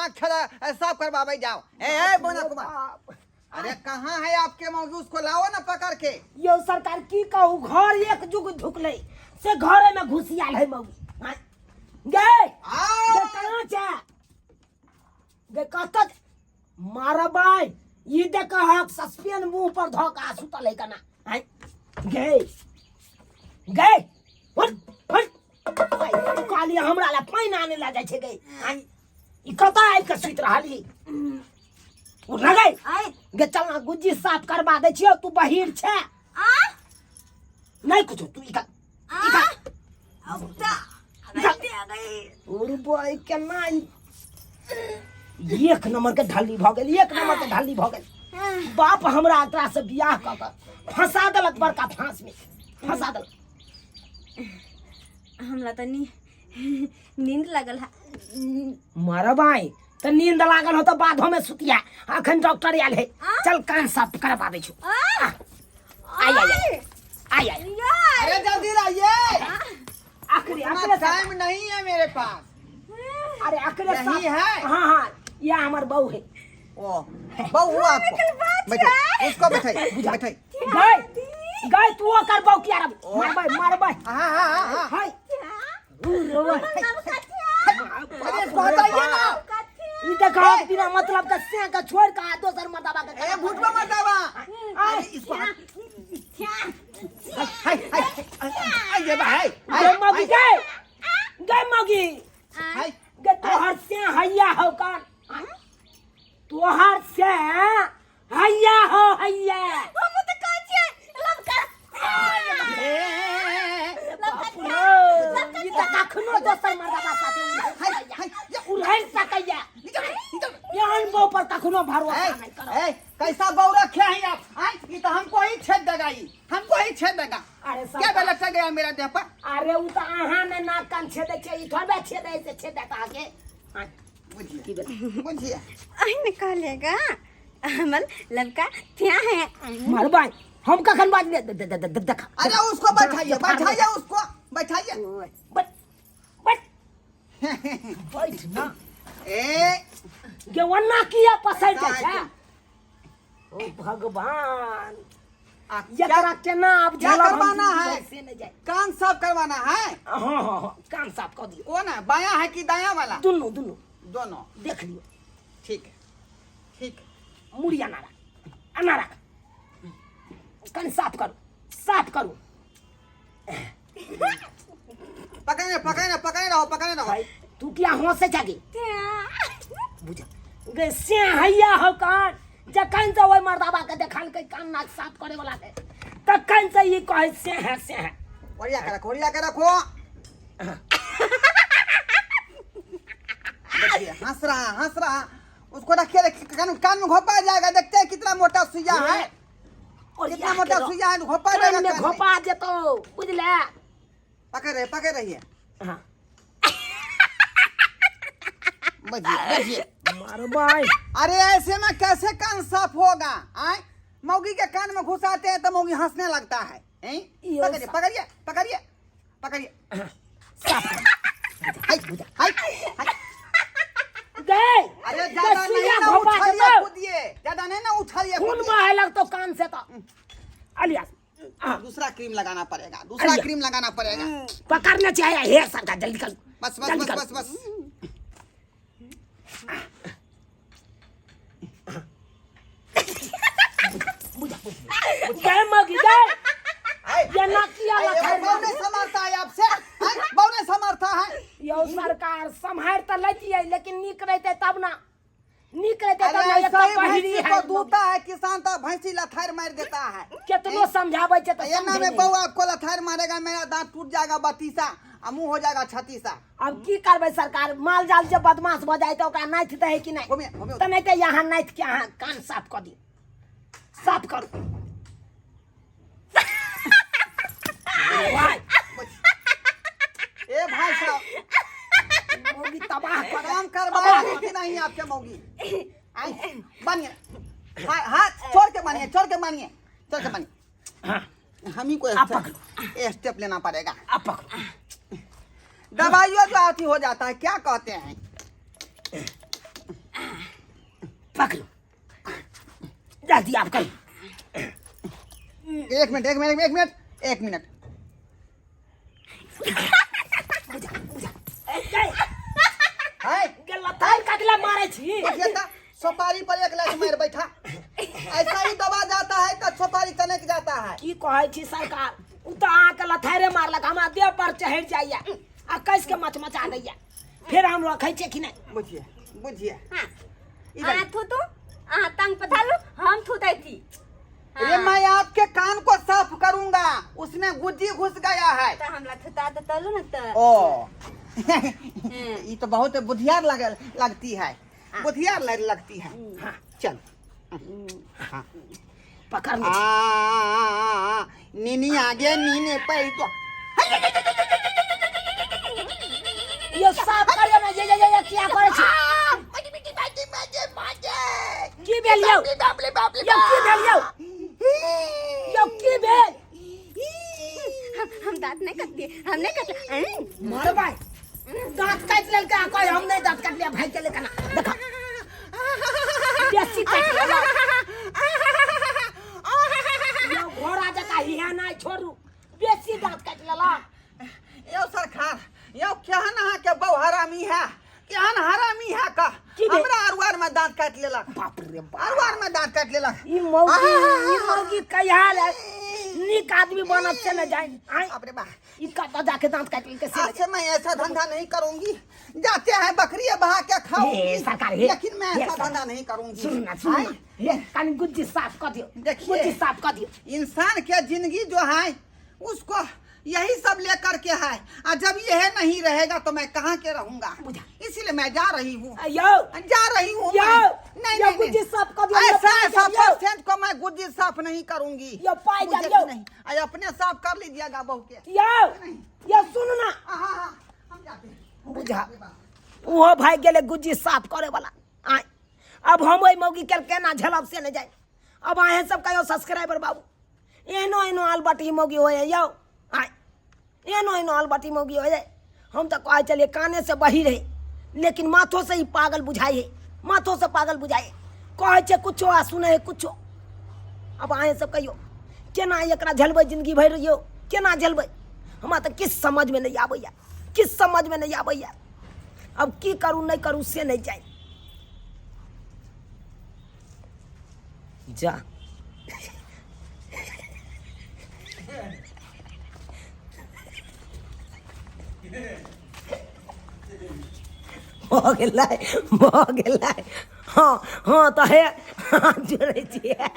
नाक छड़ा साफ करवावे जाओ। ए ए बोना कुमार, अरे कहाँ है आपके मौजूद, उसको लाओ ना पकड़ के। यौ सरकार की कहू, घर एक जुग ढुकलै से घरे में घुसियाल है मौगी। हाँ? गे आओ। गे कहाँ छै गे, कतऽ मारबै? ई देखहक सस्पेन मुंह पर धऽ कऽ आ सुतल है कना। आँय गे गे, हट हट, कहलियै हमरा लए पानि आनै लए जाइ छै गे। आँय, ई कतऽ आबि कऽ सुति रहली? उठ ना गे। आय। गे चल ना, गुज्जी साफ करबा दै छियौ, तू बहिर छै। आ। नहि कुछो, तू ई कर, ई कर। अब त गई। उड़बै केना ई? एक नंबर के ढल्ली भऽ गेल, एक नंबर के ढल्ली भऽ गेल। बाप हमरा एकरा से बियाह कऽ कऽ फंसा देलक, बड़का फांस में फंसा देलक। हमरा तनी नींद लगल है। मरबाई तऽ नींद लागल हो तऽ बाधो में सुतिया, अखन डॉक्टर आयल है। चल कान साफ करबा दै छु। आय आय आय आय आय। अरे जल्दी लाइए। आखिरी इतना आखिरी टाइम नहीं है मेरे पास। अरे आखिरी यही साफ है? हाँ हाँ, यह हमर बहू है। ओ बहू हुआ आपको? बैठो, उसको बैठाइए, बैठाइए। गए गए, तू ओकर बहू किया रब? मारबै मारबै। हाँ हाँ हाँ हाँ। हाय उ रोवा। अरे इसको हटाइए ना। ई देखो, बिना मतलब के से के छोड़ के आ दोसर मर्दाबा के। ए भूतवा मर्दावा, आय। अरे इसको हाय हाय हाय, ये भाई। गए मगी, गए गए मगी। हाय। गे तोहर से हैया हो कान, तोहर से हैया हो हैया। हम त कहै छियै लबका। बाप रे, ई त कखनो दोसर मर्दाबा साथे हाय हाय। उड़ै सकैया, एहन बहू पर कखनो भरोसा नहि करब। ए कैसा बहू रखे हैं आप? आय, ये तो हमको ही छेद देगा, ये हमको ही छेद देगा। अरे क्या सब गलत चल गया मेरा देह पर? अरे उ त अहाँ ने नाक कान छेदै छै, ई थोड़बे छेदै से छेदत अहाँके। आँय, बुझिए। की भेल? बुझिए। अहीं ने कहलिएगा हमर लबका क्या है। मारबै हम कखन बाजलियै? दे- दे- दे- दे- देख। अरे उसको बैठाइए, बैठाइए, उसको बैठाइए। बैठ बैठ बैठ ना। ए गे ओना किया पसरि जाइ छै? ओ ओ भगवान, आ, क्या एकरा केना आब क्या झेलब हम करवाना जिंदगी है? भरि से नहि जाय। कान साफ करवाना है? हाँ हाँ हाँ, कान साफ कऽ दियौ। कौन है, बायां है कि दायां वाला? दुनू दुनू। दोनों। देख लियौ। ठीक है, ठीक है। मुड़ी अना राख, अना राख, कनि साफ करू, साफ करू। पकड़ने पकड़ने पकड़ने रहो, पकड़ने रहो। भाई, तू किया हंसे जागे? बुझ गे से हैया हो कान, जखन से ओहि मर्दाबा के देखलकै कान नाक साफ करे वाला के, तखन से ई कहै से है से है। ओरिया के रखो, ओरिया के रखो। देखिए हंस रहा है, हंस रहा है। उसको रखिए, रखिए, कान कान में घोपा जाएगा। देखते हैं कितना मोटा सुइया है। ओरिया कितना के मोटा रख। सुइया है, घोपा जाएगा। कान में कान में। घोपा जेतौ, बुझले? पकड़ रहे, पकड़ रही है। हाँ। बजिए बजिए। मारबै। अरे ऐसे में कैसे कान साफ होगा? आए मौगी के कान में घुसाते हैं तो मौगी हंसने लगता है, हैं? यो। पकड़िए पकड़िए पकड़िए पकड़िए। साफ कर। हाय हाय हाय। गए। अरे ज्यादा नहीं सुइया ना घोपा उछालिए देतौ। कूदिए, ज्यादा नहीं ना उछालिए खून कूदिए। बहे लगतौ कान से तो अलियास। हाँ। दूसरा क्रीम लगाना पड़ेगा, दूसरा अरे। क्रीम लगाना पड़ेगा। पकड़ने चाहिए हे सरकार, जल्दी कर। बस बस जल्दी बस कर। बस बस। गए मगी गए। आए, ये ना किया आए, लथार एगो बहू नहीं संभालता है आपसे, आए, बहू नहीं संभालता है। यौ सरकार, सम्हारि तऽ लैतियै, लेकिन नीक रहितै तब ना, नीक रहितै तब अरे ना। एक ऐसा ही पहिरी भैंसी है को दूता है किसान तो भैंसी लथार मार देता है। केतनो समझाबै छै तऽ ये ना समझै में नहि। बहू आपको लथार मारेगा, मेरा दांत टूट जाएगा बत्तीसा आ मुंह हो जाएगा छत्तीसा। अब की करबै सरकार, माल जाल जे बदमाश भऽ जाइ तऽ ओकरा नाथि दै है कि नहि? घुमिए, घुमिए। तऽ नहि तऽ यहाँ नाथि के अहाँ कान साफ कऽ दियौ, साफ करू। भाई। ए भाई साहब। मौगी तबाह कर काम करवाएगी कि नहीं आपके मौगी? आई बानिए, हाँ हाथ छोड़ के बानिए, छोड़ के बानिए, छोड़ के बानिए। हाँ। हम ही को आप स्टेप, स्टेप लेना पड़ेगा। आप पकड़ो। दवाइयों जो आती हो जाता है, क्या कहते हैं। पकड़ू जल्दी आप करू। एक मिनट, एक मिनट, एक मिनट, एक मिनट। बुझा बुझा ए, गए। है गे लतार कटला मारे छी। देखिए था, सुपारी पर एक लाख मार बैठा, ऐसा ही दबा जाता है तो सुपारी चनक जाता है। की कहै छी सरकार, उ तऽ अहाँके लथारे मारलक, हमरा देह पर चढ़ि जाइया आ कस के मचमचा दैया, फेर हम रखै छियै कि नहि? बुझिए बुझिए। हाँ। इधर। अहाँ थूतू, अहाँ तंग पधारू, हम थूतै छी। अरे मैं आपके कान को साफ करूंगा, उसमें गुज्जी घुस गया है। तऽ हमरा थुता तऽ तलू ने तऽ। ओ, ये तो बहुत बुधियार लगती है, बुधियार लगती है। हाँ। चल हाँ। पकड़ आ, आ, आ, नीनी आगे नीने पे तो यो साफ करियो ना। ये ये ये किया करे छी? की भेल यौ? यौ, की भेल यौ? यौ, की भेल? हम दांत नहीं कटलिए, हम नहीं कटलिए। मारबै, दांत काटि लेलकै आ कहै हम नहि दांत काटलियै। भागि गेलै केना देखा, बेसी काटि लेलक यौ। घोड़ा जकाँ हिया नहि छोड़ू, बेसी दांत काटि लेलक। यौ सरकार, यौ, केहन अहाँके बहु हरामी है, केहन हरामी है का? की भेल? हमरा अरुआर में दांत काटि लेलक। बाप रे बाप। अरुआर में दांत काटि लेलक। ई मौगी कहिया ले नीक आदमी बनत से न जाय आय। बाप रे बाप। ई कतऽ जाके दांत काटि लेलकै से न आज से मैं ऐसा धंधा नहीं करूंगी। जाते हैं बकरी बहा के खाऊंगी। हे सरकार, हे। लेकिन मैं हे ऐसा सरकार। धंधा नहीं करूंगी। सुनू ना, सुनू ना। आय? हे, कनि गुज्जी साफ कऽ दियौ। देखिए। गुज्जी साफ कऽ दियौ। इंसान के जिंदगी जो है उसको यही सब लेकर के है, और जब यह नहीं रहेगा तो मैं कहाँ के रहूंगा? बुझा। इसीलिए मैं जा रही हूँ। यौ। जा रही हूँ यौ। मैं। नहीं यौ, नहीं, गुज्जी नहीं। साफ कऽ दियौ। ऐसा यौ, ऐसा यौ। परसेंट को मैं गुज्जी साफ नहीं करूंगी। यौ, पाई मुझे जा, यौ। नहीं। अरे अपने साफ कर लीजिएगा बहू के। यौ यौ, सुनू ना। हाँ हाँ हाँ, हम जाते हैं। बुझा, ओहो भागि गेलै गुज्जी साफ करे वाला। आय, अब हम ओहि मौगी के केना झेलब से नहि जाय। अब अहें सब कहियो सब्सक्राइबर बाबू, एहनो एहनो आलबटी मौगी होइ है यौ? आय, एहनो एहनो आलबटी मौगी होइ है? हम तऽ कहै छलियै काने से बही रहे, लेकिन माथो से ही पागल बुझाइ है, माथो से पागल बुझाइ है। कहै छै कुछो आ सुनै है कुछो। अब अहें सब कहियो, केना एकरा झेलबै जिंदगी भरि यौ? केना झेलबै? हमरा तऽ किछु समझमे नहि आबैया, किछु समझमे नहि आबैया। अब की करू नहि करू से नहि जानि। जा, भऽ गेलै, भऽ गेलै। हँ हँ, तऽ हे, हाथ जोड़ै छियै।